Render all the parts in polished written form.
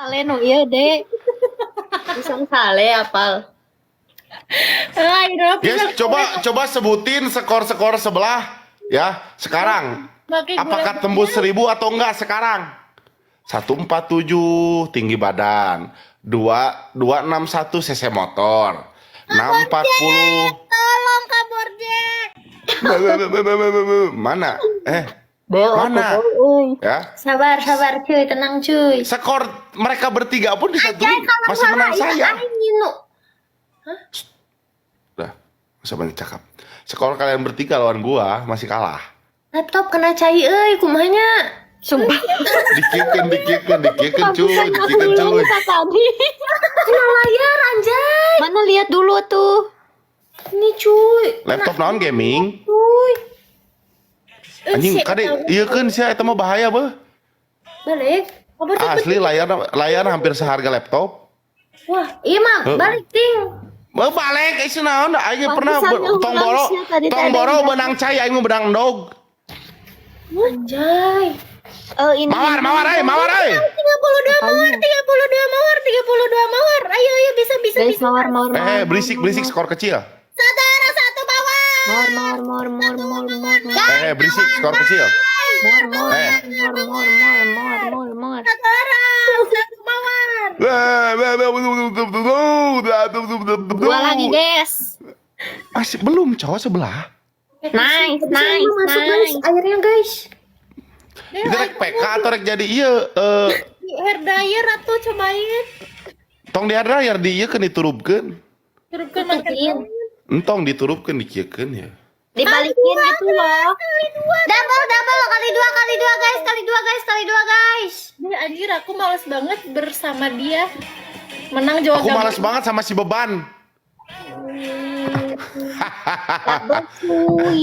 Sale nu ieu, Dek. Pisang sale apal. Ah, ini Guys, coba coba sebutin skor-skor sebelah ya sekarang. Pakai gula. Apakah tembus 1000 atau enggak sekarang? 147 tinggi badan, 2 261 cc motor, 640. Tolong kabur, Jack. Mana? Eh, Del, mana? euy. Ya. Sabar, sabar cuy, tenang cuy. Skor mereka bertiga pun disatuin masih menang saya. Aing nu. Udah, nggak usah banyak cakap. Skor kalian bertiga lawan gua masih kalah. Laptop kena cai euy, kumaha nya? Sumpah. Dikiekeun, dikiekeun, dikiekeun cuy, dikiekeun cuy. Tadi. Kena layar anjay. Mana lihat dulu tuh. Ini cuy. Laptop naon gaming? Cuy. Anjing, kade ieu keun sia eta mah bahaya beuh. Balik. Kabur, Jack. Asli layar layar hampir seharga laptop. Wah, iya mah Heeh. balik ting. Beuh balik isi naon aing pernah Pantesan tong boro ngurang sia tadi tong tadi. boro benang cai aing mah benang endog. Anjay. Oh, ini. Mawar mawar euy, mawar euy. 32 mawar, 32 mawar, 32 mawar. Ayo, ayo, bisa, bisa, Guys, bisa. mawar, mawar, mawar. Eh, berisik berisik skor kecil. Satu orang, satu mawar. Mawar, mawar, mawar, mawar, mawar, mawar, mawar. Eh, berisik skor kecil. Mawar, mawar, Eh. mawar, mawar, mawar, mawar, mawar, mawar. Satu orang, satu mawar. Dua lagi, guys. Masih belum cowok sebelah. Nice, Bisa, nice, masuk guys, nice. airnya guys. Itu rek PK atau rek jadi iya eh Di hair dryer atau cobain. Tong di hair dryer di ieu keun diturupkeun. Turupkan makan. Entong diturupkeun dikiekeun ya. Dibalikin gitu loh. Double, double, kali dua guys, kali dua guys, kali dua guys. Ini anjir aku males banget bersama dia. Menang juga. Aku malas banget sama si beban. Double cuy.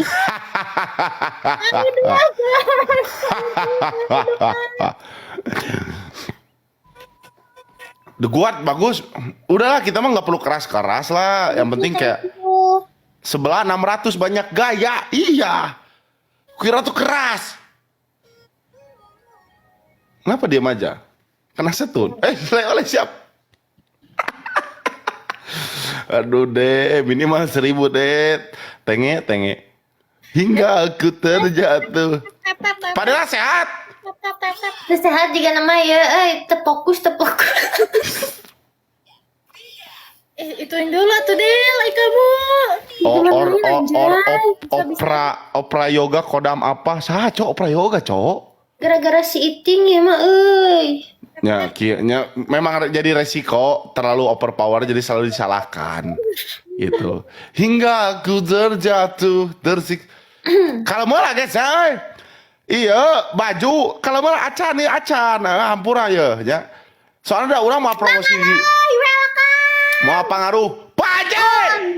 The Guard bagus. Udahlah kita mah nggak perlu keras-keras lah. Yang penting kayak sebelah 600 banyak gaya. Iya. Kira tuh keras. Kenapa diam aja? Kena setun. Eh, oleh siap. Aduh deh, minimal 1000 deh. Tenge, tenge. Hingga aku terjatuh. Tap tap tap Padahal sehat. tap tap tap tap. Teu sehat juga nama ya, eh terfokus terfokus. Eh, ituin dulu tuh Del, ay kamu. O, or, o, or, op, Bisa, bisa. opera, opera yoga kodam apa? Sah, cok, opera yoga, cok. Gara-gara si Iting ya mah euy. Ya, nya, memang jadi resiko terlalu overpower jadi selalu disalahkan. Gitu. Hingga aku terjatuh tersik. Kalau mau lah guys, ay. Iya, baju kalau mau acan nih acan, ah, hampura ya, ya. Soalnya ada orang mau promosi mau apa ngaruh? Pak Haji!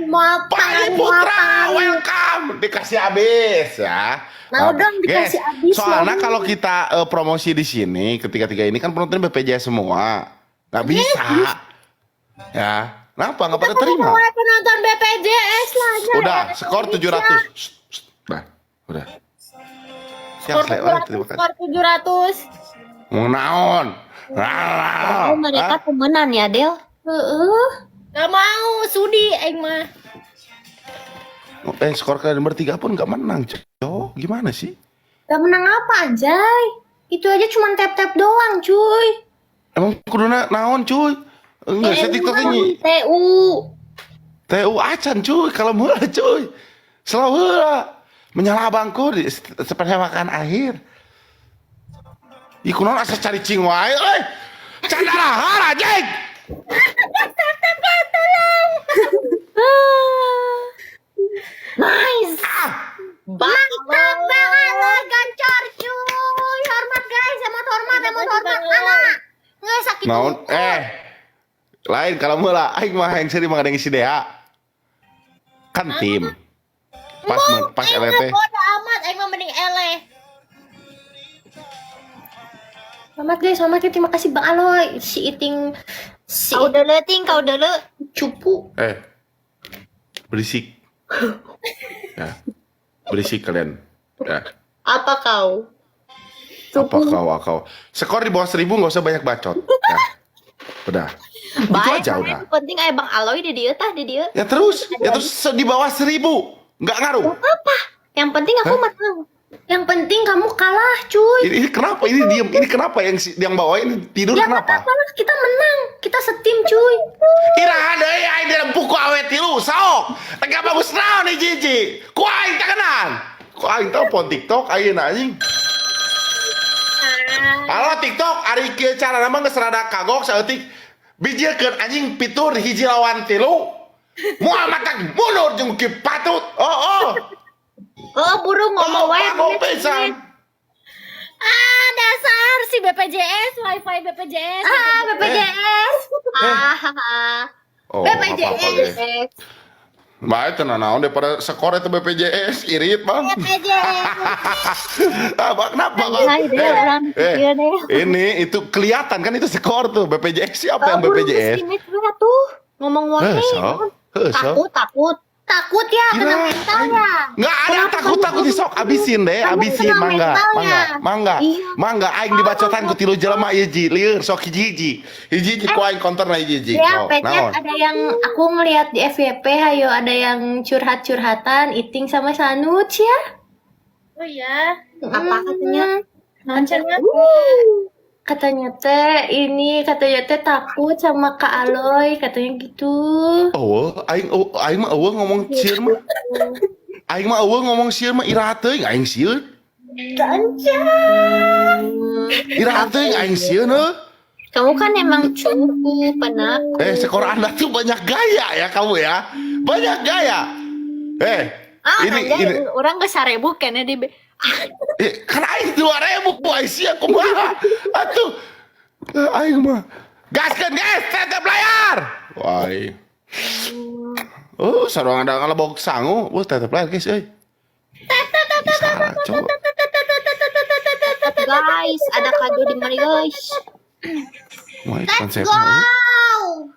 Mau Pak Haji Putra, welcome. Dikasih habis ya. Mau dong dikasih Guys, habis, soalnya mau. kalau kita promosi di sini ketiga-tiga ini kan penontonnya BPJS semua. Nggak bisa. Ya. Kenapa nggak pada terima? Mulai penonton BPJS lah. ya. Udah, skor 700. Shh, shh. Udah, udah. Siap, Skor saya oleh, terima 700, kasih. skor 700. Mau naon? Oh, mereka temenan ya, Del? Heeh. Gak mau, sudi aing mah. Eh, skor kalian bertiga pun nggak menang, cowok. Gimana sih? Gak menang apa anjay? Itu aja cuma tap-tap doang, cuy. Emang kuduna naon, cuy? Enggak, saya TikTok ini. TU. TU acan cuy, kalau murah cuy. Selalu heula. Menyala abangku di sepanjang makan akhir. Ih kunaon asa cari cing wae euy. Candalahar anjing. Nice. Ah, Mantap banget lo gancor cuy. Hormat guys, emot hormat, emot hormat. Anak. Nggak sakit. Naon eh lain kalau mula aing mah yang sering mah ada ngisi DH. Kan tim. Pas pas Aing LT. mah bodo amat, aing mah mending eleh. Hormat guys, hormat ya. Terima kasih Bang Aloy. Si Iting si Kau dulu, Ting, kau dulu. cupu. Eh. Berisik. Ya. Berisik kalian. Ya. Apa kau? Apa kau kau? Skor di bawah 1000 nggak usah banyak bacot. Ya. Udah. Itu Baik, aja udah. yang penting aya Bang Aloy di dieu tah di dieu. Ya terus di bawah 1.000 nggak ngaruh. Apa? Yang penting aku menang. Yang penting kamu kalah, cuy. Ini kenapa ini diem? Ini kenapa yang yang bawah ini tidur Ya kenapa? apa lah, kita menang. Kita setim, cuy. Iraha deui aing dilempuk ku awe tilu sok. Tengah bagus naon nih Cici. Ku aing tekenan. Ku aing telepon TikTok ayeuna anjing. Halo TikTok, ari kieu carana mah geus rada kagok saeutik. Bijilkeun anjing fitur hiji lawan tilu. Moal matak mundur jeung ki patut. Oh oh. Oh, buru ngomong Oh, wae. kagok pisan. Ah, dasar si BPJS, WiFi BPJS. Ah, BPJS. Ah, ah. Oh, BPJS. apa-apa ge. Baik, tenang naon daripada skor itu BPJS irit, Bang. BPJS. Ah, Bang, kenapa, Bang? Anjay, deh, orang eh, iya deh. ini itu kelihatan kan itu skor tuh BPJS siapa yang Oh, buru BPJS? geus di tuh. Ngomong wae. Eh, so. Heh, so. Takut, takut. Takut ya, kena Kira, mental ya. Nggak ada takut-takut di sok abisin deh, Kamu abisin kena mangga, mental mangga, ya? mangga, Iya. mangga aing dibacotan ku tilu jelema ieu ji, lieur sok hiji-hiji. Hiji-hiji ku aing konter na hiji-hiji. Ya, Sok, Penyet naon? ada yang aku ngelihat di FYP, hayo ada yang curhat-curhatan, Iting sama Sanuj ya. Oh iya. Apa katanya? Lancarnya. Katanya teh ini katanya teh takut sama Kak Aloy, katanya gitu. Oh, aing oh, aing mah eueuh ngomong sieun mah. Aing mah eueuh ngomong sieun mah iraha teuing aing sieun. Iraha teuing aing sieun heuh. Kamu kan emang cupu, penakut. Eh, skor Anda tuh banyak gaya ya kamu ya. Banyak gaya. Eh, Ah, ini anjay, ini orang geus 1.000 keneh di eh, kan aing 2.000 aing sia kumaha. Atuh. Eh, aing mah. Gaskeun guys, tetep layar. Wah. Aing. Oh, sarua ada ngalebok sangu. Wah, tetep layar guys euy. Salah, cowok. Guys, ada kado di mana guys? Wah, itu konsepnya. Wow.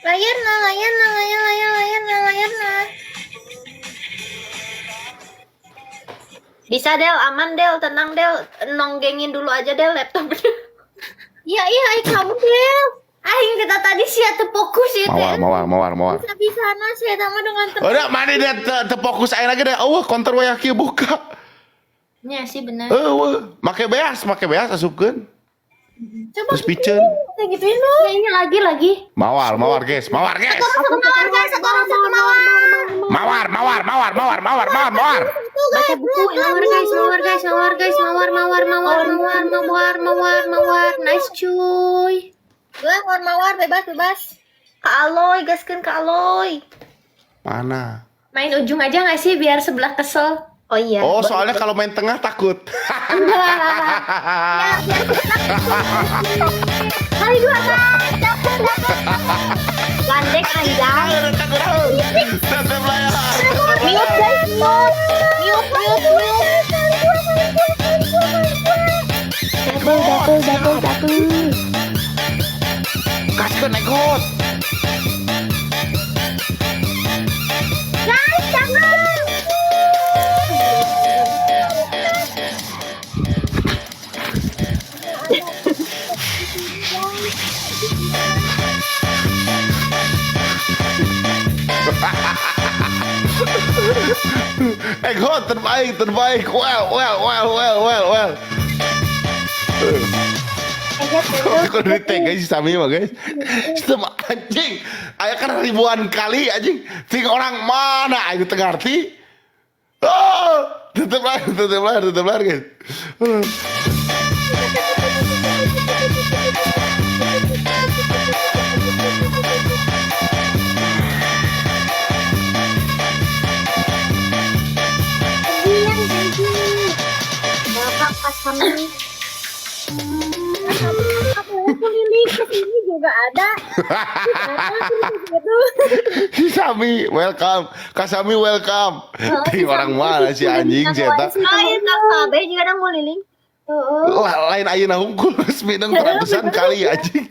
Layarna, layarna, layar, layar, layarna, layarna. Bisa Del, aman Del, tenang Del, nonggengin dulu aja Del laptopnya. Iya, iya, kamu Del. Aing kita tadi sih teu fokus ya Mawar, teh. mawar, mawar, mawar. Bisa bisa sih eta mah dengan Udah, mana dia terfokus aing lagi deh. Oh, konter wayah kieu buka. Ya sih benar. Eueuh, make beas asupkeun. Coba Terus piceun. kayak gituin dong. Ya, ini lagi lagi. Mawar, mawar guys, mawar guys. Satu mawar guys, satu orang satu mawar. Mawar, mawar, mawar, mawar, mawar, mawar, mawar. Baca buku, mawar guys, mawar guys, mawar guys, mawar, mawar, mawar, mawar, mawar, mawar, mawar. Nice cuy. Gue mawar mawar bebas bebas. Kak Aloy, gaskeun Kak Aloy. Mana? Main ujung aja nggak sih biar sebelah kesel? Oh iya. Oh, soalnya kalau main tengah takut. Kali dua guys, dapet dapet. Gandeng anjay. Tetep layar. Mute guys, mute. Mute, mute, mute. Double, double, double, double. Kaskeun negot. Guys, jangan. Egot terbaik, terbaik. Well, well, well, well, well, well. Kok duit teh guys sami mah guys. Sistem anjing. Aya kan ribuan kali anjing. Ting orang mana aing teu ngarti. Oh, tetep layar, tetep layar, tetep layar guys. Diam, Genji. Bapak pasang Aku lilik kesini juga ada. Gitu. Si Sami, welcome. Kak Sami welcome. Ting orang mana si anjing si eta. Ah, iya, kabeh juga ada nguliling. Lah, lain ayeuna hungkul resmi dong ratusan kali anjing.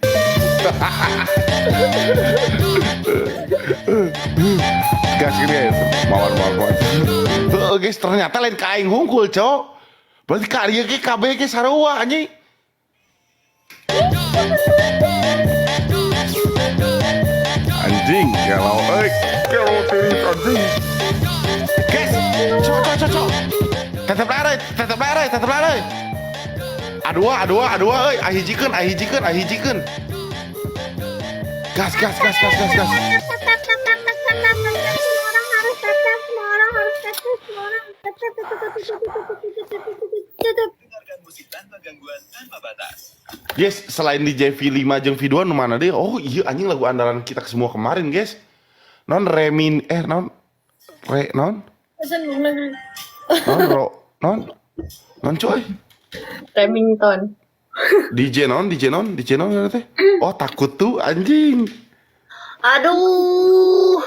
Gas gini ya. Mawar mawar mawar. Heeh guys, ternyata lain ka aing hungkul, Cok. Berarti ka ieu ge kabeh ge sarua anjing. Gelo, euy, gelo tiris anjing. Guys, coba coba coba. Tetep lari, tetep lari, tetep lari. A2, A2, A2, euy, ahijikeun, ahijikeun, ahijikeun. Gas, gas, gas, gas, gas, gas. Tap, tap, tap, tap, tap, tap, tap, tap, tap. Semua orang harus tap, tap, semua orang harus tap, tap, semua orang tap, tap, tap, tap, tap, tap, tap, tap, tap, tap, tap, tap. Guys, selain di V5 jeung V2 nu mana deui? Oh iya anjing, lagu andalan kita semua kemarin, guys. Non remin eh non re non non ro non non coy. Remington. DJ non DJ non DJ non mana teh? Oh, takut tuh anjing. Aduh.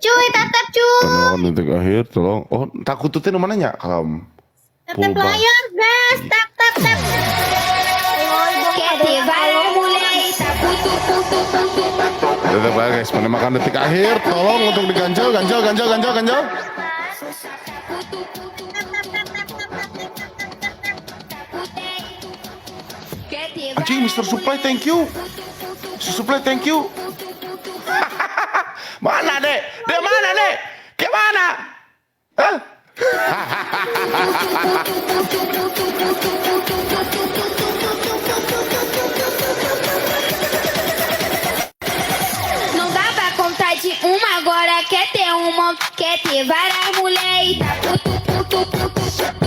Cuy, tetap cuy. Tolong detik akhir, tolong. Oh, takut tuh teh nu mana nya? Kalem. Tap, tap layar, guys. Tap, tap, tap. Quer ter várias mulheres, tá puto, puto, puto, puto. Tetap lah guys, penembakan detik akhir. Tolong untuk diganjel, ganjel, ganjel, ganjel, ganjel. Puto, puto, Tap, tap, tap, tap, tap, tap, tap, tap, tap, tap. Quer ter Anjing, Mr. Supply, thank you. Mr. Supply, thank you. Mana, Dek? Dek mana, Dek? Ke mana? Hah? Não dá pra contar de uma, agora quer ter uma, quer ter várias mulheres, tá puto, puto, puto.